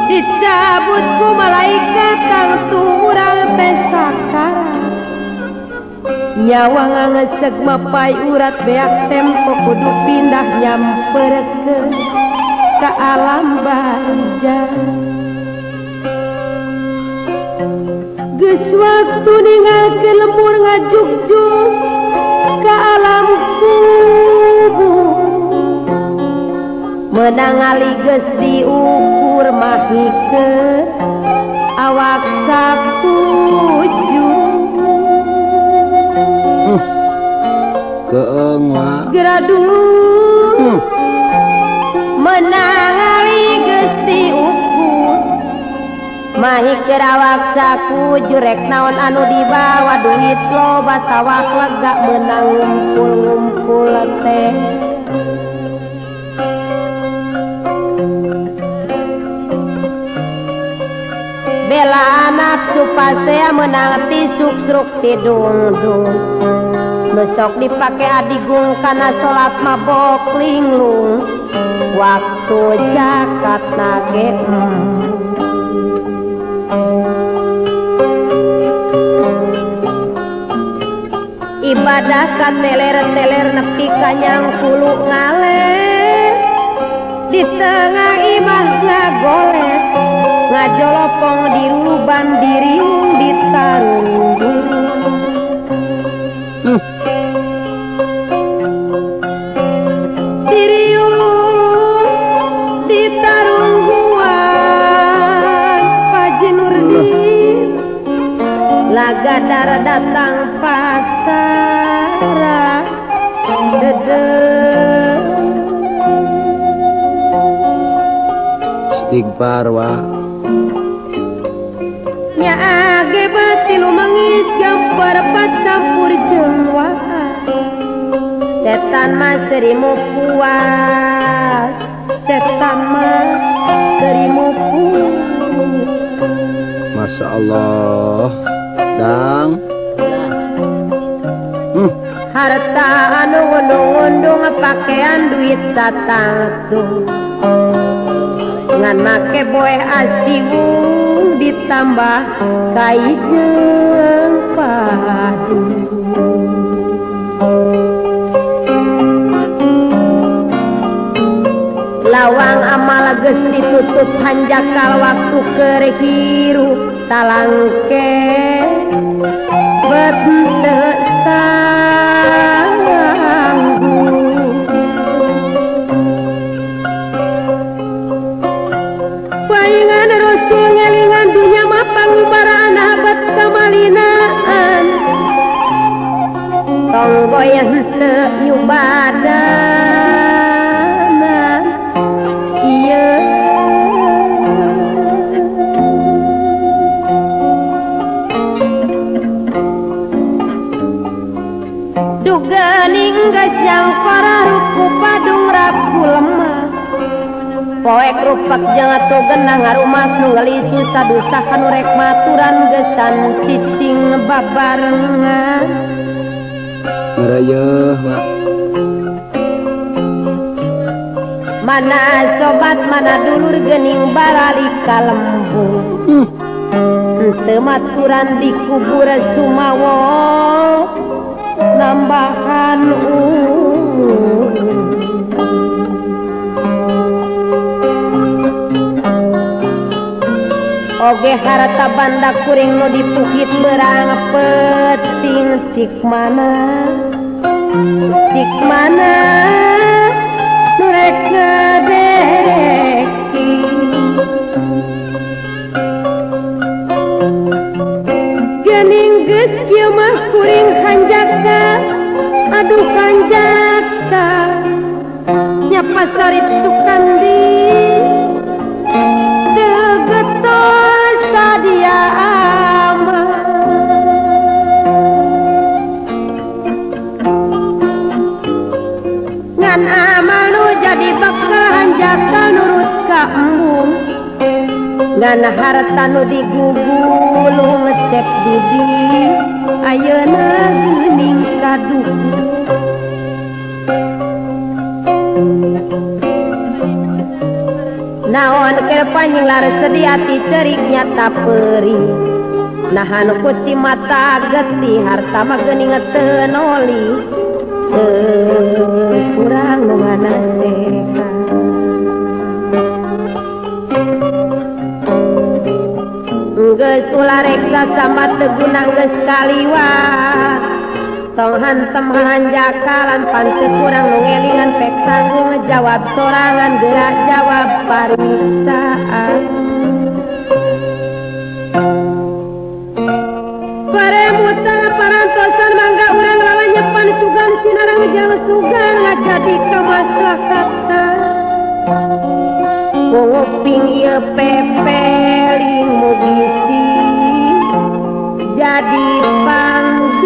Dicabut ku malaikat tangtu urang teh sakarat. Nyawa ngangeseg mapai urat beak tempo kudu pindah nyamperkeun ka alam barzah. Geus waktu ninggalkeun lembur ngajugjug ka alam kubur. Menang ali geus diukur mahikeun awak sakuju. Keeng wa geura dulu. Menang ali geus diukur mahikeun awak sakuju. Rek naon anu dibawa duit loba sawah lega menang ngumpul-ngumpul teh. Bela nafsu pasea menang tisuk sruk tidungdung. Besok dipake adigung kana salat mabok linglung. Waktu zakat nage ibadah ka teler-teler nepi ka nyangkulu ngaler. Di tengah imah ngagoler ngajolopong diruban diriung ditarunggung. Diriung ditarungguan Paji Nurdin. Lagadar datang pasara dede. Istighfar wa nya age batilu mangis gambar campur jeung waas. Setan mah serimu puas, setan mah serimu puas. Masya Allah dang. Harta anu ngundung-ngundung pakaian duit satangtung. Ngan make boeh asiwung ditambah kai jeung padu. Lawang amal geus ditutup hanjakal waktu keur hirup talangke bet teu sanggup. Paingan Rasul ngelingan dunya mah pangubaraan habat kamalinaan. Tong goyah henteu nyubadanan ieu. Duga ninggas jangkara ruku padung raku lemah. Poek rupak jeung atuh genah ngarumas nu geulis susah dusa kanu rek maturan gesan cicing babarengan. Ngarayeuh wa. Mana sobat mana dulur geuning barali ka lembur. Henteu maturan dikubur sumawo nambahan umur. Oge harta banda kuring nu dipukit berang peting cik mana nu rek ngadereki. Geuning geus kieu mah kuring hanjaka, aduh hanjaka nya pasarip Sukandi teu getol sadia amat. Ngan amal nu jadi bekal hanjaka nurut ka embung. Ngan harta nu digugulung cep Dudi ayeuna geuning kaduh. Naon keur panjing lares sedih ati cerik nyata perih. Nahan kuci mata getih harta mah geuning teu noli. Teu kurang nu nganasehat. Geus ulah reksa sama teu guna geus kaliwat. Tong hantem hanjakalan pan teu kurang nu ngelingan pek tanggung jawab sorangan geura jawab pariksaan. Paremutan parantosan mangga urang lalanyepan sugan sinarang jang sugan ngajadi kamaslahatan. Nguping ieu pepeling mugisi jadi panggiling.